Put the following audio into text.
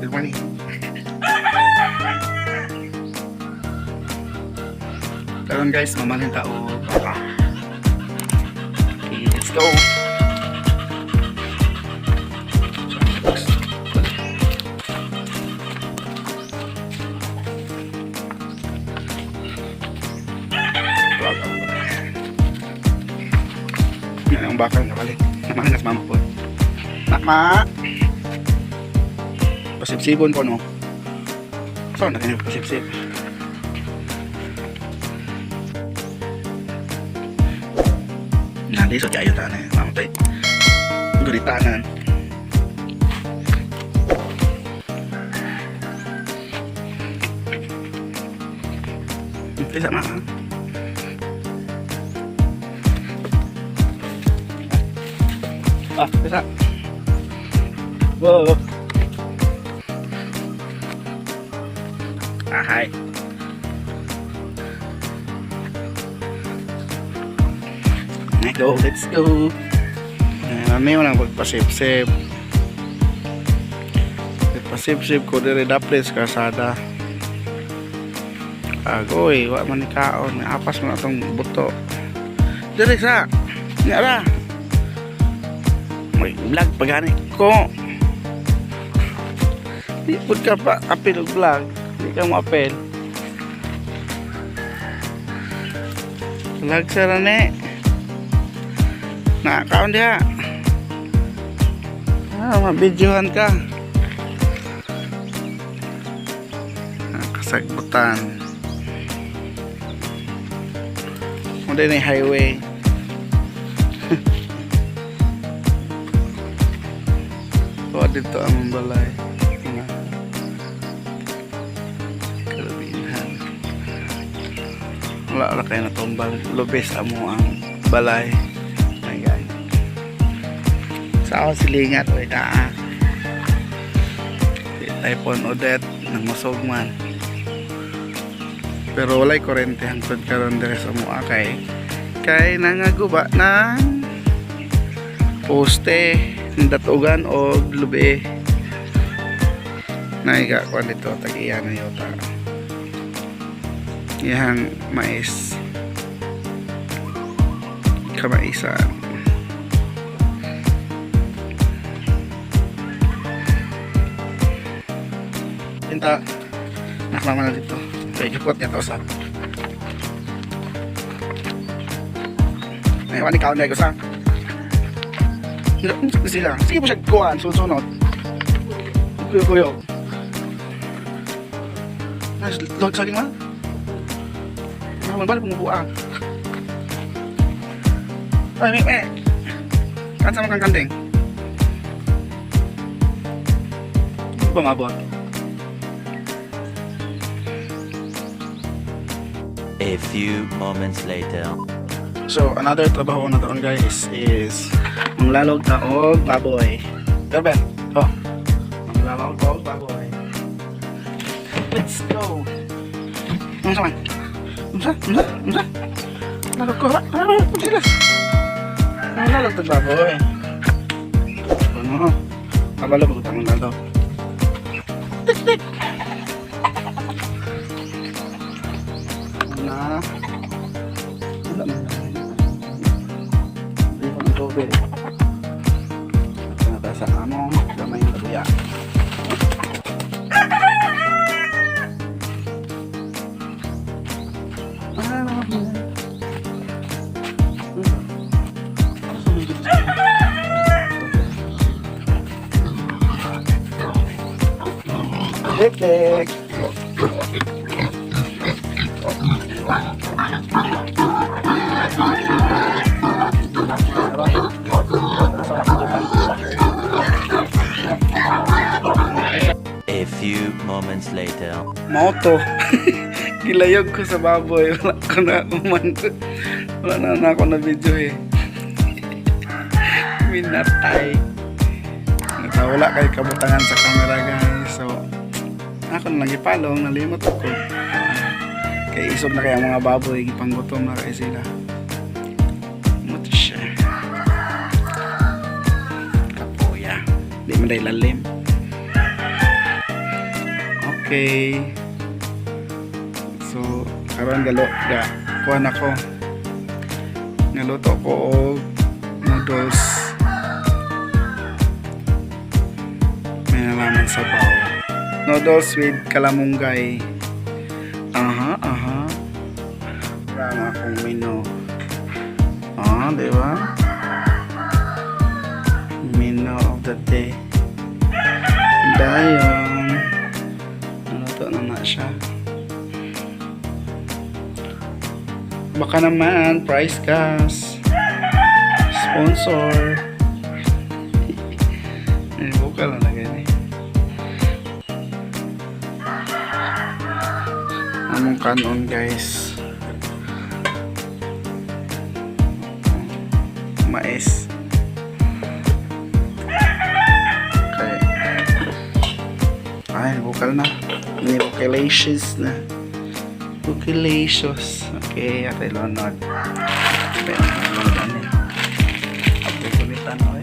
Good morning. Karon guys, mamalhin ta og baka. Okay, let's go. Yan ang bakal nga balik. Namahan na sa mama po. Mama! Pasipsipon ko, no? Saan na kayo pasipsip? Nalisod kayo ta na eh. Mamatay. Guritanan. Isa ma. Ah, isa. Whoa. Ah, hi. Let's go, let's go. Ayan, ano lang pagpasip-sip. Pagpasip-sip ko dire daplis kasada. Agoy, wa man ni kaon, apas man atong buto. Dire sa. Nga ra. May vlog pa gani ko. Di pud ka pa apil og vlog. Di ka mo apil. Vlog sa ra ni. Nakakaon diha. Ah, mabidyohan ka. Ah, kasagbutan. Mo din highway. O dito ang balay. Mga kalabinhan. Wala ra kayo natumbal. Lubis amo ang balay. Ay guys. Sa ako silingat oy naa. Si Typhoon Odette nang musog man. Pero walay kuryente hangtod karon dire sa mua kay kay nangaguba ng poste ng datugan o lubi. Naiga ko dito tag-iya na yota. Iyang mais. Kamaisan. Pinta. Nakmama na dito. Okay, kapot niya to sa. Ay, wani kaon na ko sa. Sila. Sige po siya kuhan, sunod. Kuyo kuyo. Nice, log saging man. Ah, balik mo buang. Ay, may, may. Kansa man kang kanding. Ba mabot? A few moments later. So, another trabaho na taon guys is manglalog ta og baboy. Gerben, oh. Manglalog ta og baboy. Let's go. Unsa man? Unsa? Unsa? Unsa? Lalog ko. Ah, sila. Manglalog ta baboy. Ano? Kabalo ko tang lalog. Tik tik. Na. Wala man. Hindi pa ng tubig. At nata sa among gamay na luya. Tik tik. A few moments later. Moto. Gilayog ko sa baboy. Wala ko na uman. Wala na na ako na video eh. Minatay. Wala kay kabutangan sa camera guys. So, ako na lang ipalong. Nalimot ko. Kay isog na kaya mga baboy. Gipanggutom na kay sila. Moto siya. Kapoya. Di man dahil lalim. Okay. So, karon galo ga kuan ako. Naluto ko og noodles. May nalaman sa sabaw. Noodles with kalamunggay. Aha. Wala nga akong menu. Ah, di ba? Menu of the day. Dayon. Naluto na na siya. Baka naman, price gas. Sponsor. Eh, bukal na gani. Among kanon, guys. Mais. Okay. Ay, bukal na. Ni bukalacious na. Bukalacious. Okay, ate lonod. Okay, lonod ani. Ate gamitan oy.